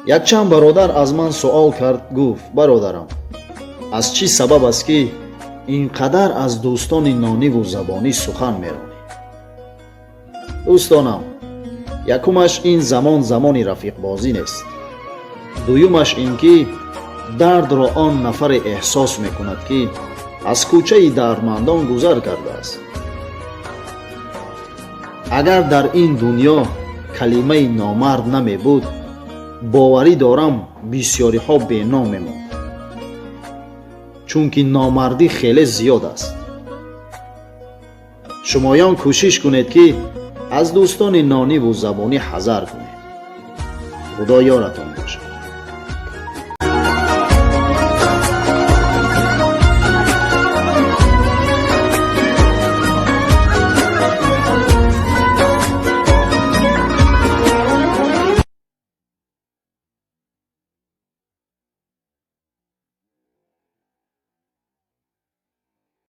Якчанд бародар аз ман суол кард, гуфт: «Бародарам, аз чӣ сабаб аст, ки ин қадар аз дӯстони нониву забонӣ сухан меронӣ?» Дӯстонам, якумаш, ин замон замони рафиқбозӣ нест. Дуюмаш ин ки дардро он нафаре эҳсос мекунад, ки аз кӯчаи дардмандон гузар кардааст. Агар дар ин дунё калимаи номард намебуд, боварӣ дорам, бисёриҳо беном мемонд, чунки номардӣ хеле зиёд аст. Шумоён кӯшиш кунед, ки аз дӯстони нониву забонӣ ҳазар кунед. Худо ёратон бошад.